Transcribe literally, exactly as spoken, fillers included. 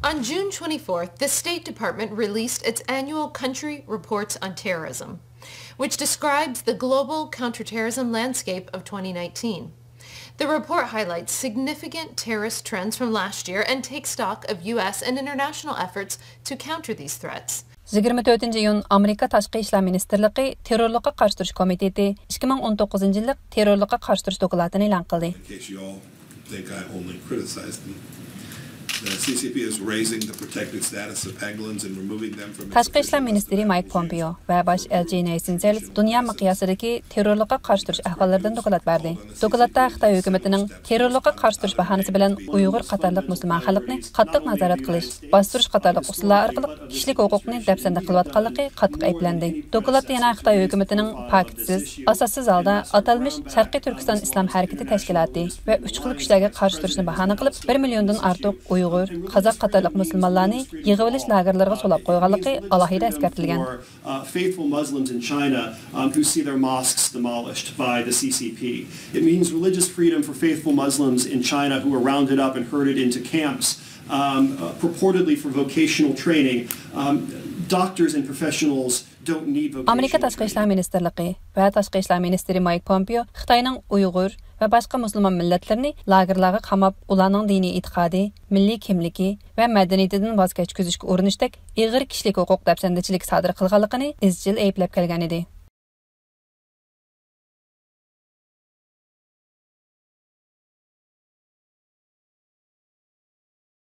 On June twenty-fourth, the State Department released its annual Country Reports on Terrorism, which describes the global counterterrorism landscape of twenty nineteen. The report highlights significant terrorist trends from last year and takes stock of U S and international efforts to counter these threats. يىگىرمە تۆتىنچى ئىيۇن ئامېرىكا تاشقى ئىشلار مىنىستىرلىقى تېررورلۇققا قارشى تۇرۇش كومىتېتى ئىككى مىڭ ئون توققۇزىنچى يىللىق تېررورلۇققا قارشى تۇرۇش دوكلاتىنى ئېلان قىلدى. In case you all think I only criticized them, the C C P is raising the protected status of Pangolins and removing them from its تاشقى ئىشلار official مىنىستىرى مايك پومپېئو ۋە باش ئەلچى نەيسون سېلس دۇنيا مىقياسىدىكى تېررورلۇققا قارشى تۇرۇش ئەھۋاللىرىدىن دوكلات بەردى. دوكلاتتا خىتاي ھۆكۈمىتىنىڭ تېررورلۇققا قارشى تۇرۇش باھانىسى بىلەن ئۇيغۇر قاتارلىق مۇسۇلمان خەلقنى قاتتىق نازارەت قىلىش، باستۇرۇش قاتارلىق ئۇسۇللار ئارقىلىق كىشىلىك ھوقۇقنى دەپسەندە قىلىۋاتقانلىقى قاتتىق ئەيىبلەندى. دوكلاتتا يەنە خىتاي ھۆكۈمىتىنىڭ پاكىتسىز، ئاساسسىز ھالدا ئاتالمىش شەرقىي تۈركىستان ئىسلام ھەرىكىتى تەشكىلاتى ۋە ئۈچ خىل كۈچلەرگە قارشى تۇرۇشنى باھانە قىلىپ، بىر مىليوندىن ئارتۇق ئۇيغۇر، قازاق قاتارلىق مۇسۇلمانلارنى يىغىۋېلىش لاگېرلىرىغا سولاپ قويغانلىقى ئالاھىدە ئەسكەرتىلگەن. Uh, faithful Muslims in China um, who see their mosques demolished by the C C P. It means religious freedom for faithful Muslims in China who are rounded up and herded into camps, um, uh, purportedly for vocational training. Um, doctors and professionals don't need vocational ئامېرىكا تاشقى ئىشلار مىنىستىرلىقى ۋە تاشقى ئىشلار مىنىستىرى مايك پومپېئو خىتاينىڭ ئۇيغۇر ۋە باشقا مۇسۇلمان مىللەتلىرىنى لاگېرلارغا قاماپ، ئۇلارنىڭ دىنىي ئېتىقادى، مىللىي كىملىكى ۋە مەدەنىيىتىدىن ۋاز كەچكۈزۈشكە ئۇرۇنۇشتەك ئېغىر كىشىلىك ھوقۇق دەپسەندىچىلىكى سادىر قىلغانلىقىنى ئىزچىل ئەيىبلەپ كەلگەن ئىدى.